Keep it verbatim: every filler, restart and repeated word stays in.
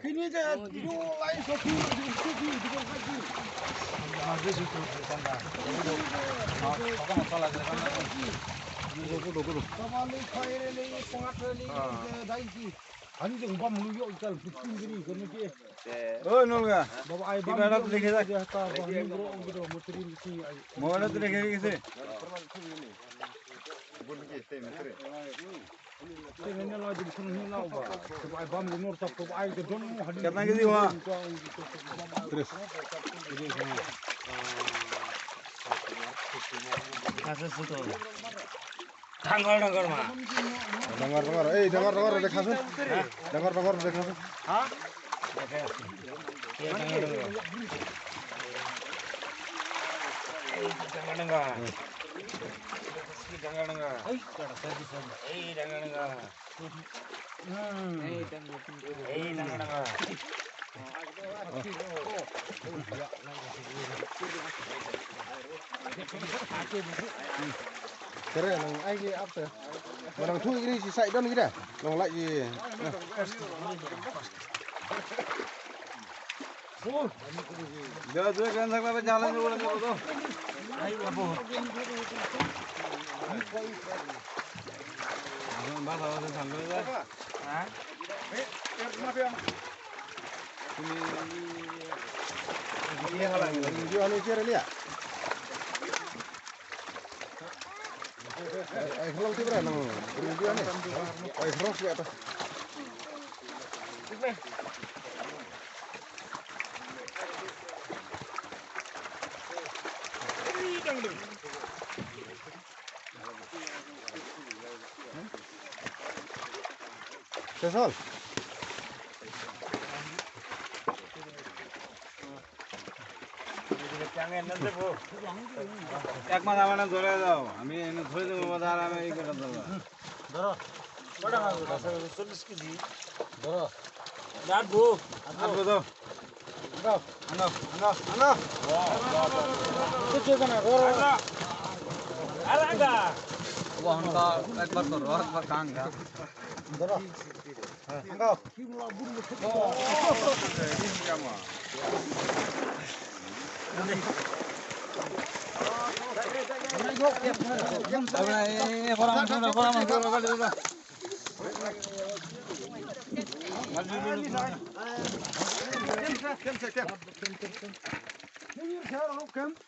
Kini ka yu lai so ki ki ki ki ki ki. Kaba le khaire le pangat le dai ki. An jong bam lu yo kal puting kini kini ki. Oh, nol ga. Baba ai bam. Ibarat le kita. Ka bam ni bro gitu, mutri mesti ai. Mau na tu lagi kita. Katna kg wa? Tres. Asa suto. Dangor, dangor. Dangor, dangor. Eh, dangor, dangor, dekha sun. Dangor, dangor, dekha sun. Ha? Dekha. Ye, dangor, dangor. Eh, dangor, dangor. Dangor, dangor. Eh, dangor, dangor. Kare nang ai ki ap te. Manang thu iri si sai don ki da. Long lai ki. Jo, jo, kan sak ba jalan jo lang jo. Ai, apo. Ang ba ba sa sang ba. Ha? Ini, ini, ini halang. Ini jo, ini chere liya. Ai, khlang ti bra nang. Ini jo, ini. Ai, khlang siya ta. Sesol. এক মাস আমার নাম ধরে দাও, আমি এনে ধরে দেবো, বাবা, আর আমি এই করে দেবো। ধরো। কটা মাছ ধরো? চল্লিশ কেজি। ধরো। আটবো। আটবো দাও। আনো, আনো, আনো, আনো। কিছু না, ধরো। আনো। আর আগা। ও হনকা একবার ধরো, একবার কাঙ্গা। ধরো। আনো।